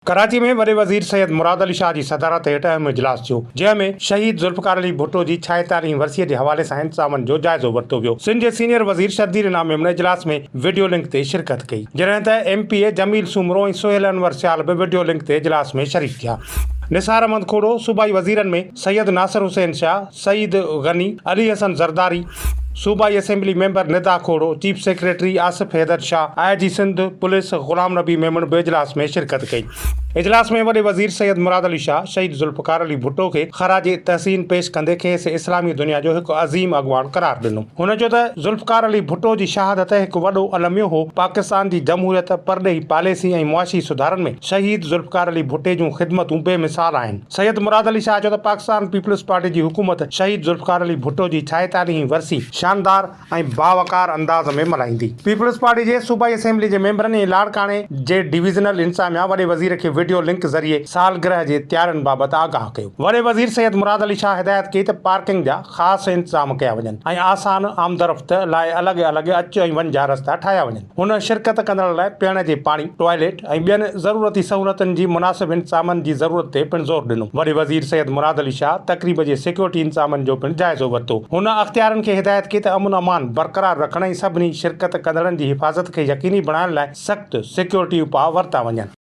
ڪراچي ۾ وڏي وزير سيد مراد علي شاهه جي صدارت هيٺ اهم اجلاس ٿيو، جنهن ۾ شهيد ذوالفقار علي ڀٽو جي ڇائيتاليهين ورسيء جي حوالي سان انتظامن جو جائزو ورتو ويو. سنڌ جي سينيئر وزير شرجيل انعام ميمڻ اجلاس ۾ وڊيو لنڪ تي شرڪت ڪئي، جڏهن ته M P A Jamil Soomro ۽ Sohail Anwar Sial به وڊيو لنڪ تي اجلاس ۾ شريڪ ٿيا. نثار احمد کوڙو، صوبائي وزيرن ۾ سيد ناصر حسين شاهه، سعيد غني، علي حسن زرداري، صوبائي assembly member Nida Khuhro, chief secretary Asif Haider Shah, I G Sindh police Ghulam Nabi Memon به اجلاس ۾ شرڪت ڪئي. اجلاس ۾ وڏي وزير سيد مراد علي شاهه شهيد ذوالفقار علي ڀٽو کي خراج تحسين پيش ڪندي کيس اسلامي دنيا جو هڪ عظيم اڳواڻ قرار ڏنو. هن چيو ته ذوالفقار علي ڀٽو جي شهادت هڪ وڏو الميو هو، پاڪستان جي جمهوريت، پرڏيهي پاليسي ۽ معاشي سڌارن ۾ شهيد ذوالفقار علي ڀٽي جون خدمتون بي مثال آهن. سيد مراد علي شاهه چيو ته پاڪستان پيپلز پارٽي جي حڪومت شهيد ذوالفقار علي ڀٽو جي ڇائيتاليهين ورسي شاندار ۽ باوقار انداز ۾ ملهائيندي. پيپلز پارٽي جي صوبائي اسيمبلي جي ميمبرن ۽ لاڙڪاڻي جي ڊويزنل انتظاميا وڏي وزير کي وڊيو لنڪ ذريعي سالگرهه جي تيارين بابت آگاهه ڪيو. وڏي وزير سيد مراد علي شاهه هدايت ڪئي ته پارڪنگ جا خاص انتظام ڪيا وڃن ۽ آسان آمدرفت لاء الڳ الڳ اچ ۽ وڃ جا رستا ٺاهيا وڃن. هن شرڪت ڪندڙن لاء پيئڻ جي پاڻي، ٽوائليٽ ۽ ٻين ضرورتي سهولتن جي مناسب انتظامن جي ضرورت تي پڻ زور ڏنو. وڏي وزير سيد مراد علي شاهه تقريب جي سيڪيورٽي انتظامن جو پڻ جائزو ورتو. هن اختيارين کي هدايت ڪئي ته امن امان برقرار رکڻ ۽ سڀني شرڪت ڪندڙن جي حفاظت کي يقيني بڻائڻ لاء سخت سيڪيورٽي اپاء ورتا وڃن.